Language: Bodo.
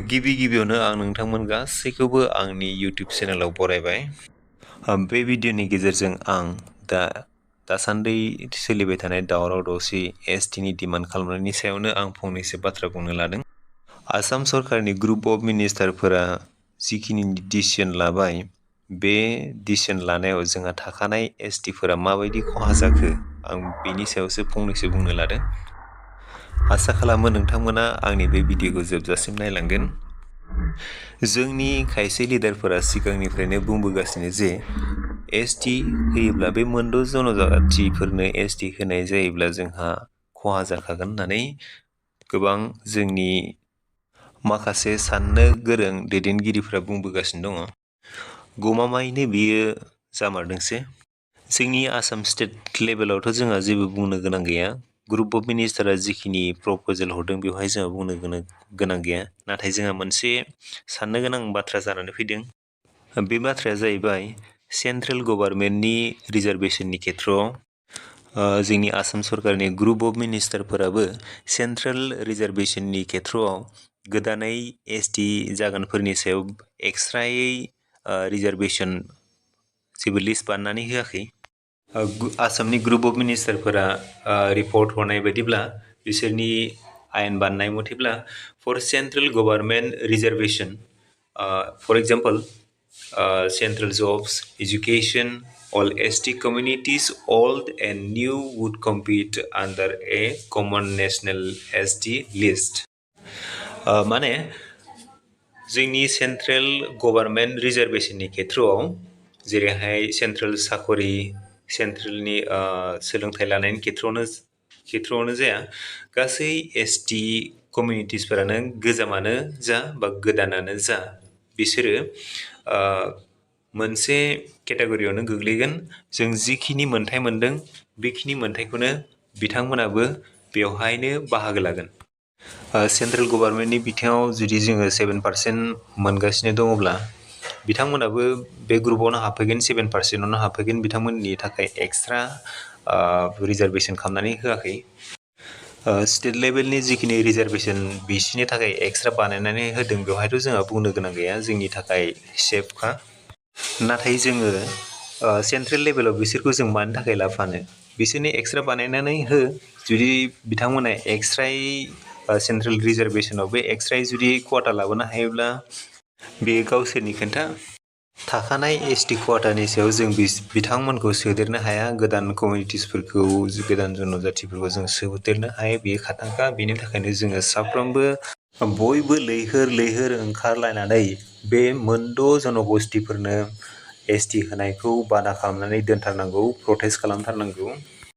गिबियावनो आं नोंथांमोन गासैखौबो आंनि YouTube चेनेलाव बरायबाय। बे भिडिअनि गेजेरजों आं दासान्दि सोलिबाय थानाय दावराव दावसि एसटिनि डिमान्ड खालामनायनि सायावनो आं फंनैसो बाथ्रा बुंनो लादों। आसाम सरकारनि ग्रुप अफ मिनिस्टारफोरा जिखिनि डिसिसन लाबाय, बे डिसिसन लानायाव जोंहा थाखानाय एसटिफोरा माबायदि खहा जाखो, आं बेनि सायावसो फंनैसो बुंनो लादों। आसा खालामो नोंथांमोना आंनि बे भिडिअखौ जोबजासिम नायलांगोन। जोंनि खायसे लिडारफोरा सिगांनिफ्रायनो बुंबोगासिनो जे एसटि होयोब्ला बे मोनद' जनजातिफोरनो एसटि होनाय जायोब्ला जोंहा खहा जाखागोन होननानै गोबां जोंनि माखासे साननो गोरों दैदेनगिरिफोरा बुंबोगासिनो दङ। गमामायैनो बियो जामारदोंसै। जोंनि आसाम स्टेट लेभेलावथ' जोंहा जेबो बुंनो गोनां गैया। ग्रुप अफ मिनिस्टारा जिखिनि प्रप'जेल हरदों बेवहाय जोंहा बुंनो गोनां गैया। नाथाय जोंहा मोनसे साननो गोनां बाथ्रा जानानै फैदों। बे बाथ्राया जाहैबाय सेन्ट्रेल गभर्नमेन्टनि रिजार्भेसननि खेथ्रआव जोंनि आसाम सरकारनि ग्रुप अफ मिनिस्टारफोराबो सेन्ट्रेल रिजार्भेसननि खेथ्रआव गोदानै एसटि जागोनफोरनि सायाव एक्सट्रायै रिजार्भेसन जेबो लिस्ट बानायनानै होआखै। आसामनि ग्रुप अफ मिनिस्टारफोरा रिपर्ट हरनाय बायदिब्ला, बिसोरनि आयेन बानायनाय मथेब्ला for central government reservation, for example central jobs, education, all ST communities old and new would compete under a common national ST list. माने जोंनि सेन्ट्रेल गभर्नमेन्ट रिजार्भेसननि खेथ्रआव जेरैहाय सेन्ट्रेल साखरि, सेन्ट्रेलनि सोलोंथाइ लानायनि खेथ्रआवनो जाया, गासै एसटि कमिउनिटिसफोरानो गोजामानो जा बा गोदानानो जा, बिसोरो मोनसे केटेगरियावनो गोग्लैगोन। जों जिखिनि मोन्थाय मोनदों बेखिनि मोन्थायखौनो बिथांमोनाबो बेवहायनो बाहागो लागोन। सेन्ट्रेल गभर्नमेन्टनि बिथिङाव जुदि जोङो 7% मोनगासिनो दङब्ला, बिथांमोनाबो बे ग्रुपआवनो हाबफैगोन, 7%आवनो हाबफैगोन। बिथांमोननि थाखाय एक्सट्रा रिजार्भेसन खालामनानै होआखै। स्टेट लेभेलनि जिखिनि रिजार्भेसन बिसोरनि थाखाय एक्सट्रा बानायनानै होदों, बेवहायथ' जोंहा बुंनो गोनां गैया, जोंनि थाखाय सेफखा। नाथाय जोङो सेन्ट्रेल लेभेलाव बिसोरखौ जों मानि थाखाय लाफानो? बिसोरनि एक्सट्रा बानायनानै हो। जुदि बिथांमोना एक्सट्रायै सेन्ट्रेल रिजार्भेसनाव बे एक्सट्रायै जुदि क्वाटा लाबोनो हायोब्ला बेयो गावसोरनि खोथा। थाखानाय एसटि क्वाटानि सायाव जों बिथांमोनखौ सोदेरनो हाया, गोदान कमिउनिटिसफोरखौ, गोदान जनजातिफोरखौ जों सोदेरनो हाया, बेयो खाथांखा। बेनि थाखायनो जोङो साफ्रोमबो बयबो लैहोर ओंखारलायनानै बे मोनद' जनगोष्ठिफोरनो एसटि होनायखौ बादा खालामनानै दोनथारनांगौ, प्रटेस्ट खालामथारनांगौ।